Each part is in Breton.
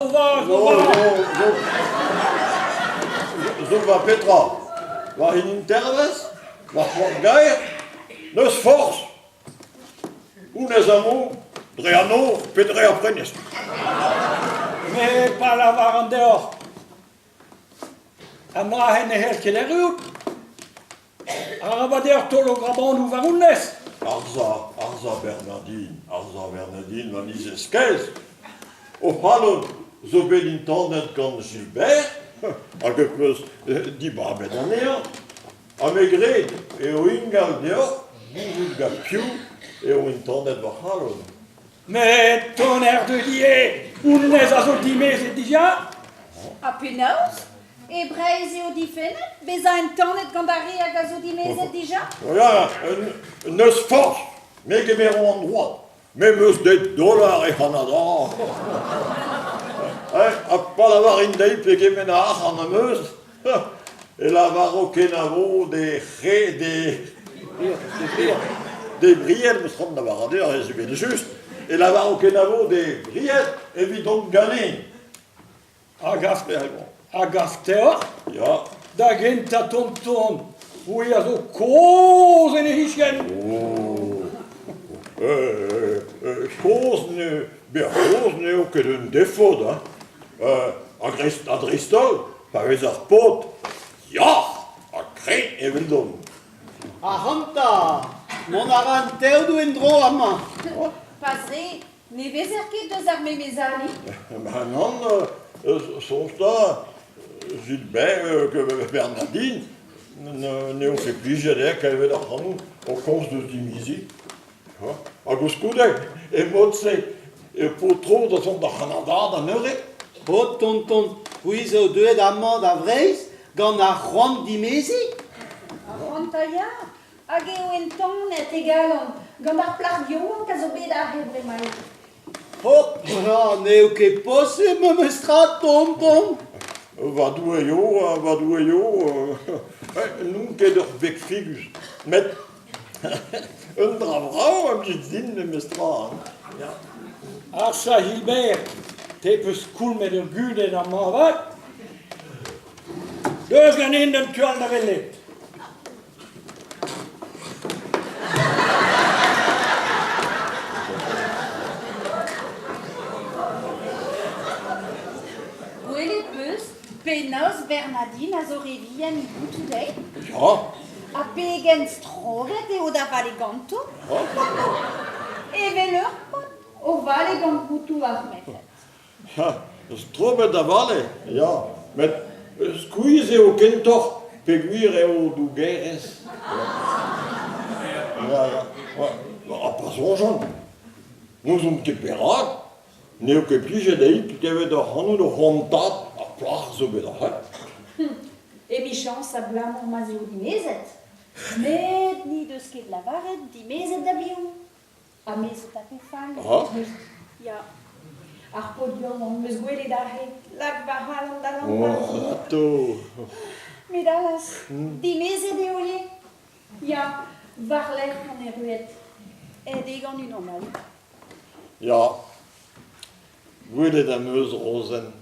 zo va, zo va. Zo, zo, zo va petra? War hini intervez? War c'hoant-gaer? N'eus forzh! Honnezh amañ, dre an nor pe dre ar prenestr. Met pa lavaran deoc'h, an dra-se ne c'hell ket erruout. Arabat deoc'h taol ho grabanoù war honnezh. Arsa, arsa Bernardin, arsa Bernardin, ma nizez kaezh. O c'halon zo bet entanet gant Gilbert hag e peus dibabet anezhañ. Ha me 'gred eo ingal deoc'h gouzout gant piv eo entanet va c'halon. Met tonnerre de Dieu, honnezh a zo dimezet dija? Ha penaos? E Breizh eo difennet bezañ entanet gant ar re hag a zo dimezet dija? Ya, n'eus forzh, me 'gemero an droad. Me 'm eus dek dollar e Kanada. Ha pa lavarin dezhi pegement a arc'hant am eus, e lavaro kenavo d'he c'hre d'he bried, 'm eus c'hoant da lavaret deoc'h ez eo evel-just, e lavaro kenavo d'he bried evit dont ganin. A gav deoc'h? Ya. Da gentañ tonton, c'hwi a zo kozh en he c'hichen. Oh. Kozh ne, bezañ kozh n'eo ket un defod, hein. Ha dreist-holl, pa vez ar paotr yac'h ha kreñv eveldon. Ac'hanta, mont a ra an teodoù en-dro amañ. Pas re, Ne vezer ket deus ar memes ali. Ma nann, soñj 'ta, Gilbert, Bernardine, n'eo ket plijet eo klevet ac'hanon o komz deus dimiziñ. Ha koulskoude, e mod-se e po tro da zont d'ar C'hanada da neuze. Oh tonton, c'hwi zo deuet amañ da Vreizh gant ar c'hoant dimeziñ? Ar c'hoant a ya, Hag eo entanet e galon gant ar plac'h yaouank a zo bet aze bremaik. Hop, n'eo ket posubl memestra, tonton. Va Doue eo, va Doue eo, n'on ket ur beg figus, met un dra vrav a blij din memestra. Ya. Arsa Gilbert, te 'peus skoulmet ur gudenn amañ avat? Deus ganin d'un tu all da welet. Gwelet 'peus penaos Bernadine a zo re vihan he boutoù dezhi? Ya. Ha pegen strobet eo da vale ganto? Evel ur paotr o vale gant boutoù ar merc'hed. Ya, strobet da vale, ya. Met skuizh eo kentoc'h peogwir eo dougerez. Ya, ya. Ha pa soñjan, n'ouzon ket perak, n'eo ket plijet dezhi klevet ac'hanout o c'hoantaat ar plac'h zo bet aze. Emichañs abalamour ma'z eo dimezet. Met n'he deus ket lavaret dimezet da biv. Ha me zo tapet fall. Ya. Ar paotr yaouank 'm eus gwelet aze, lak va c'halon da lampat. Oh, ato. Met allaz, dimezet eo ivez. Ya, war-lerc'h on erruet. Aet eo gant unan all. Ya, gwelet am eus Rozenn.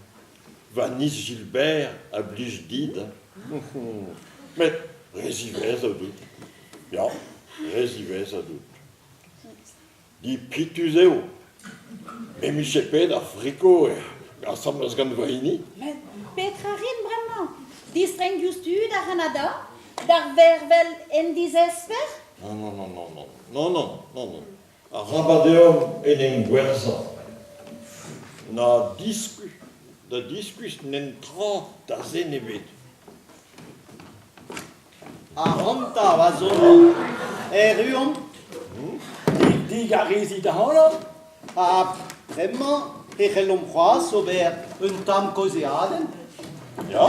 Va niz Gilbert a blij dit. Met re ziwezhat out. Ya, re ziwezhat out. Dipitus eo. Me 'mije bet ar friko asambles gant va hini. Met petra 'rin bremañ? Distreiñ diouzhtu d'ar C'hanada? D'ar vervel en dizesper? Non, non, non, non, non, non, non, non, non. Arabat eo en em gwerzhañ. Na diskuizh, da diskuizh n'en tra da zen ebet. Ac'hanta, va zon, erru omp. Digarezit ac'hanomp. Ha bremañ e c'hellomp c'hoazh ober un tamm kaozeadenn. Ya.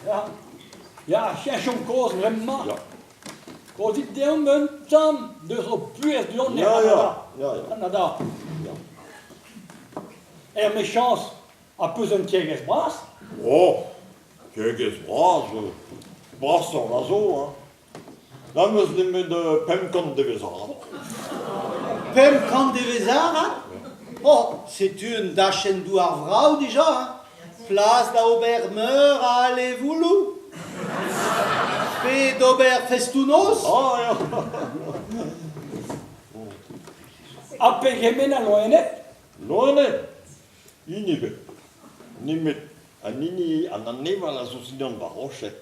Ya, ya cheñchomp kaoz bremañ. Ya. Kaozit deomp un tamm deus ho puhez du-hont er Canada. Ya, ya. Canada. Ya. Er mechañs, ha peus un tiegezh bras? Oh, Tiegezh bras, brasoc'h a zo, hein. N'am eus nemet 500 devezh-arat. 500 devezh-arat? Oh, setu un dachenn douar vrav dija, hein. Plas da ober meur a alevouloù. Pe d'ober festoù-noz. Ah, ya. Ha pegement a loened? Loened? Hini ebet. Nemet an hini an aneval a zo dindan va roched.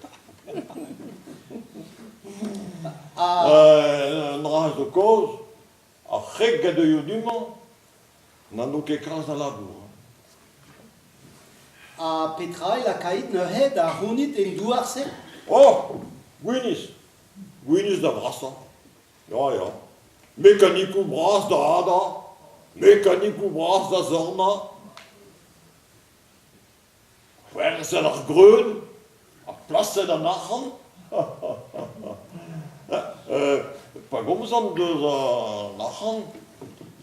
Un dra zo kaoz, ar c'hreg a deuio du-mañ n'en do ket kalz a labour. Ha petra e lakait neuze da c'hounit en douar-se? Oh, gwinizh! Gwinizh da vrasañ. Ya, ya. Mekanikoù bras da hadañ, mekanikoù bras da zornañ. Gwerzhet ar greun ha plaset an arc'hant. Pa gomzan deus an arc'hant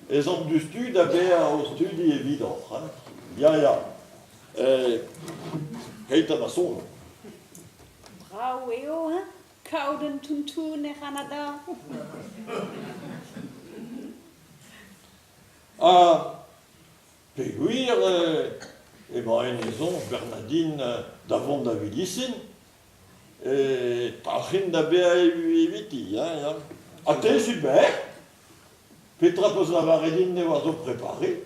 ez an diouzhtu da vezañ o studi evidoc'h. Hein. Ya, ya. Keit ha ma soñj. Brav eo, hein, kaout un tountoun er C'hanada. Ha Peogwir emañ en he soñj Bernadine da vont da vedisin e talc'hin da bezañ eviti, hein, ya. Ha te, Gilbert? Petra 'peus lavaret din ne oa zo préparé?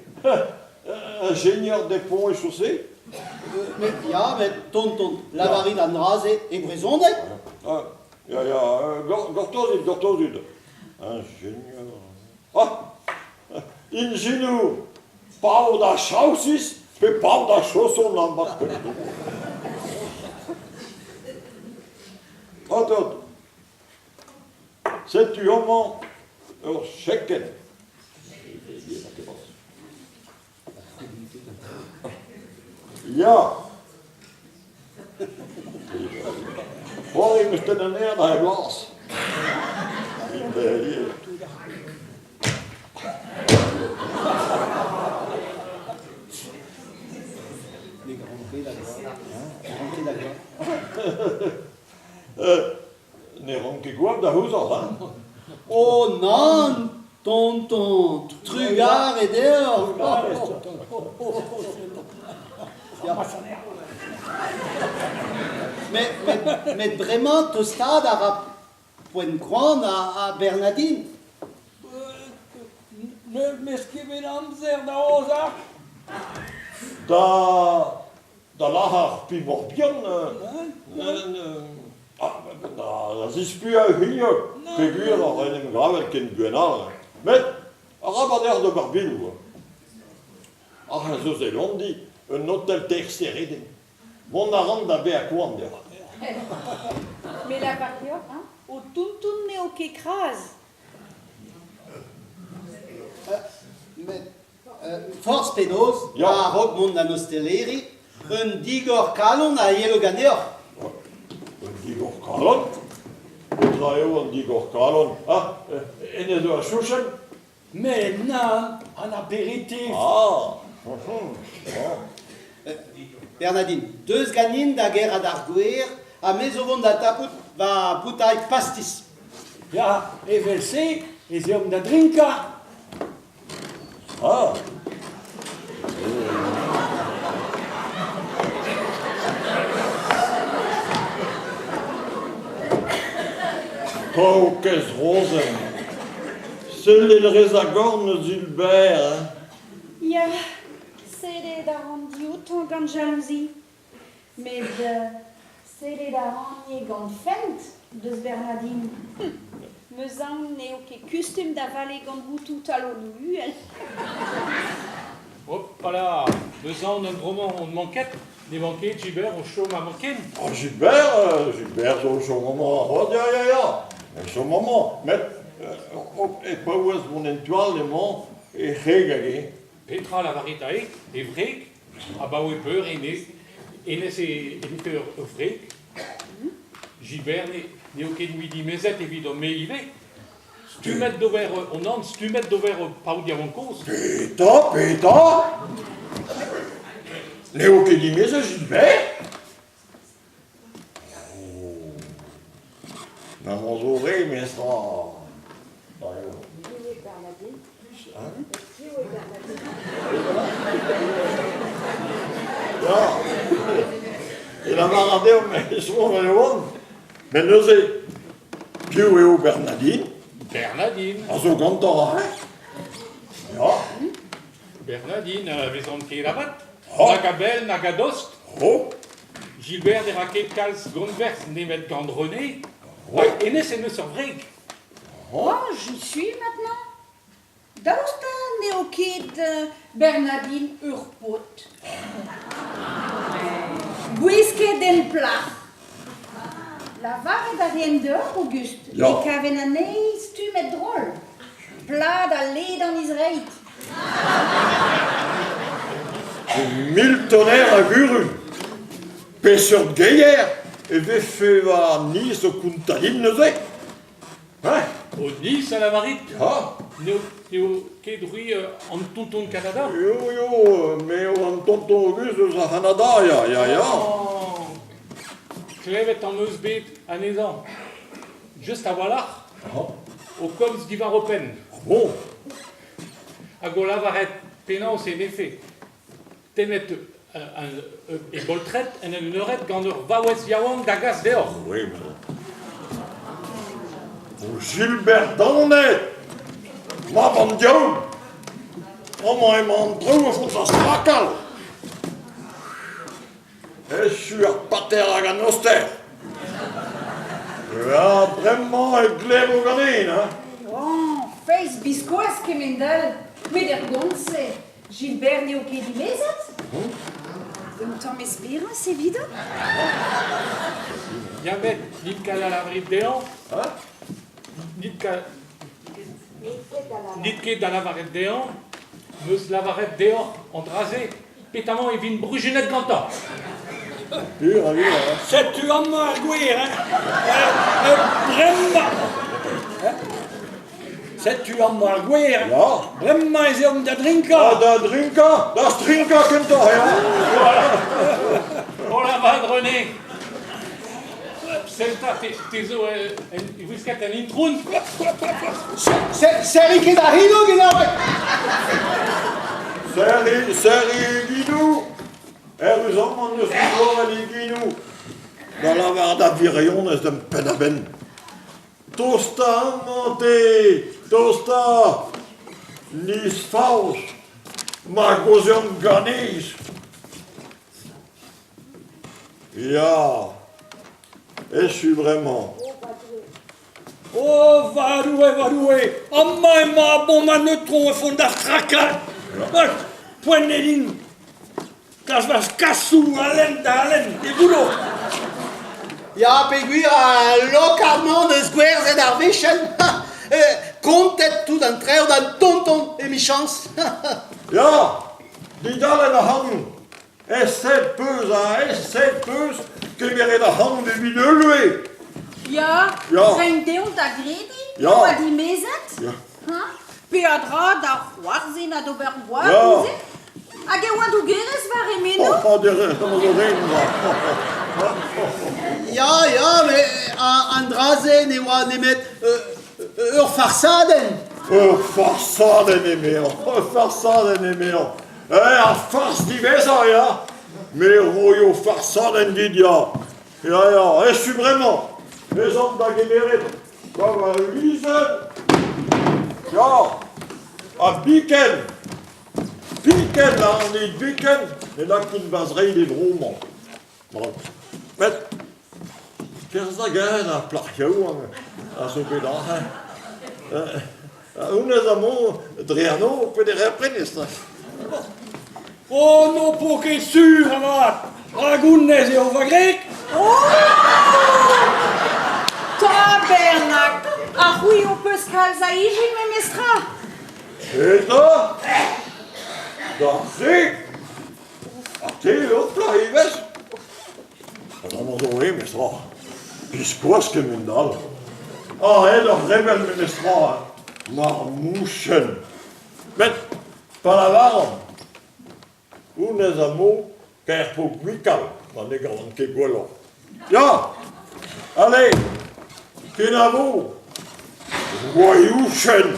Ingénieur des ponts et chaussées? Met ya, met tonton, lavarit an dra-se e brezhoneg? Ya, ya, gortozit, gortozit. Ingénieur... Ah! Inginour, paotr ar chaosis pe paotr ar chaoson amañ. Atot, setu amañ ur chekenn. Ya. C'hoari 'm eus tennet anezhañ da glas. Ne ran ket gwall da c'houzout, hein? Oh nann, tonton, trugarez deoc'h. Met, met, met bremañ tostaat a ra poent koan ha Bernadine. Ne 'm eus ket bet amzer da aozañ. Da da lazhañ ar pemoc'h bihan da zispuilhañ hiziv peogwir oc'h en em gavet ken buan all. Met arabat eo d'ober biloù. Ac'h ez eus e Londi un otel teir steredenn. Mont a ran da vezañ koant deoc'h. Me lavar deoc'h, hein, ho tonton n'eo ket kras. Met forzh penaos, a-raok mont d'an osteleri, un digor-kalon a yelo ganeoc'h. Un digor-kalon? Petra eo an digor-kalon? Ah, hennezh zo ar chouchenn? Met nann, an aperitif. Ah! Bernadine, deus ganin da gerc'hat ar gwer ha me zo vont da tapout va boutailh pastis. Ya, evel-se ez eomp da drinkañ. Ah! Paourkaezh Rozenn! Sellet 'rez a-gorn eus Gilbert, hein? Ya, sellet a ran dioutañ gant jalouzi. Met sellet a ran ivez gant fent deus Bernadine. 'M eus aon n'eo ket kustum da vale gant boutoù talonoù uhel. Hopala, 'meus aon en dro-mañ on manket. Ne vank ket Gilbert o chom amañ ken. Oh, Gilbert, Gilbert zo o chom amañ. Oh, ya, ya, ya. E chom amañ. Met e paouez mont en tu all emañ e c'hreg hag eñ. Petra lavarit aze, e wreg? Abaoe peur hennezh hennezh e vefe ur wreg? Gilbert n'eo ket mui dimezet evidon-me ivez. Stummet d'ober on anv, stummet d'ober paotr yaouank kozh. Petra, petra? N'eo ket dimezet Gilbert? Oh. Na mañ zo re, mestra. Hein? Ya, e lavaran deomp e soñj e oan. Met neuze, piv eo Bernadine? Bernadine. A zo gantañ aze? Ya. Bernadine a vezan ket avat. Oh. Nag a-bell, nag a-dost. Oh. Gilbert ne ra ket kalz gonverz nemet gant René. Hag hennezh en deus ur wreg. Oh, j'y suis maintenant. Daoust ha n'eo ket Bernadine ur paotr? Gwisket en plac'h. Lavaret a raen deoc'h, Auguste, Ya. e kaven anezhi stummet drol. Plat ha ledan he zreid. Miltonner a gurun. Peseurt geier e vefe va niz o kontañ din neuze? Hein? O niz a lavarit? Ya. N'eo n'eo ket c'hwi an tonton Kanada? Eo, eo, me eo an tonton Auguste eus ar C'hanada, ya, ya, ya. Oh. Klevet am eus bet anezhañ. Just a-walc'h o komz diwar ho penn. Ah bon? Hag o lavaret penaos e vefe tennet e boltred en un eured gant ur vaouez yaouank da gas deoc'h. Oui, mais... O Gilbert Daonet! Mab an diaoul! Amañ emañ an traoù o vont da strakal! Echu ar pater hag an oster! Ya, bremañ e glevo ganin, hein! Oh, feiz biskoazh kement-all! Met er gont-se, Gilbert n'eo ket dimezet? Un tamm esperañs evidon? Ya met n'it ket da lavaret dezhañ. Hein? N'it ket n'it ket da lavaret dezhañ 'm eus lavaret deoc'h an dra-se petamant e vin bruzunet gantañ. Pur ha gwir, hein? Setu amañ ar gwir, hein? Bremañ Setu amañ ar gwir. Ya. Bremañ ez eomp da drinkañ. Ah, da drinkañ, da strinkañ kentoc'h, ya. Hola vat, René. Sell 'ta, te, te zo en, wisket en introun. Serri ket ar c'hinoù, genaoueg! Serri, serri e ginou. Erru amañ n'eus digoret e ginou. Da lavar da wirionez d'am penn-a-benn. Tosta amañ te, tosta! Niz faos, ma gaozean ganez! Ya, echu bremañ. Oh, va Doue, va Doue! Amañ emañ bon ma neutron e font da strakal! Poent eo din Kas va skasoù a-lenn da lenn, e goullo! Ya, peogwir al lokad-mañ 'neus gwerzhet ar wechenn. Kontet tout an traoù d'an tonton, emichañs. Ya, didalen ac'hanon. Eset 'peus ha eset 'peus kemeret ac'hanon evit ul loe. Ya, Ya. reiñ dezhañ da grediñ Ya. e oa dimezet. Ya. Hein? Peadra da c'hoarzhin ha d'ober gwad Ya. neuze? Hag e oa dougerez war he meno? Oh, der Ya, ya, met an dra-se ne oa nemet ur farsadenn. Ur farsadenn emezañ, ur farsadenn emezañ. Eh, ar fars diwezhañ, ya. Me roio farsadenn dit, ya. Ya, ya, echu bremañ. Ez an da gemeret war va luzenn. Ya, ha biken, biken an dit biken ne lakin va zreid e vro-mañ. Met kerzh da gaer ar plac'h yaouank a zo bet aze. Honnezh amañ dre an nor pe dre ar prenestr. Oh, n'ho po ket sur avat, rak honnezh eo va gwreg. Oh! Tabernak! Ha c'hwi ho peus kalz a ijin memestra? Petra? Da wreg? Ha te eo plac'h ivez? Amañ zo eo memestra. Biskoazh kement-all. Aet ur rebell memestra, mar mouchenn. Met pa lavaran, honnezh a mo kaer po gwikal ma ne gavan ket gwelloc'h. Ya, allez, kenavo, voyouchenn.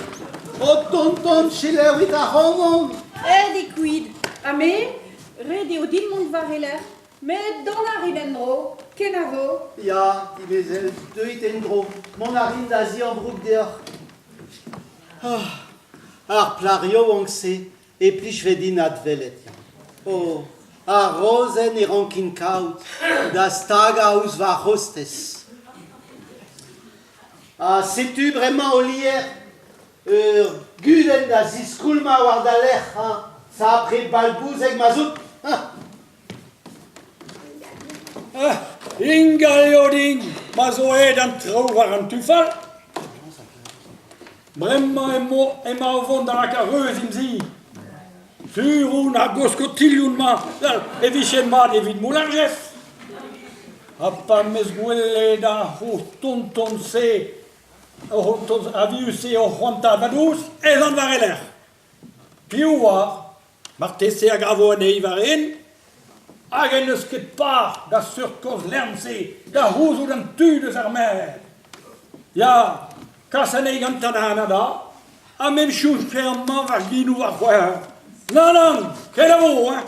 O tonton, selaouit ac'hanon. Aet eo kuit. Ha me? Ret eo din mont war e lerc'h, met dont a rin en-dro, kenavo. Ya, dimezell, deuit en-dro, mont a rin da ziambroug deoc'h. Ah, ar plac'h yaouank-se e plijfe din adwelet. Oh, ar rozenn e rankin kaout da stagañ ouzh va c'hostez. Ha setu bremañ, Olier, ur gudenn da ziskoulmañ war da lerc'h, hañ, sapre balbouzeg ma'z out, hañ. Ah, ingal eo din ma zo aet an traoù war an tu fall. Bremañ emañ o vont da lakaat reuz em zi. Sur on ar goskotilhoù-mañ e vije mat evit Moularjez. Ha pa 'm eus gwelet ar c'hozh tonton-se avius-se o c'hoantaat va dous, ez an war e lerc'h. Piv 'oar, marteze a gavo anezhi war-eeun, hag en deus ket par da seurt kozh lern-se da c'houzout an tu deus ar maer. Ya, kas anezhi gantañ da Kanada, ha me 'm choumfe amañ war genoù ar c'houer. Nann, nann, kenavo, hein!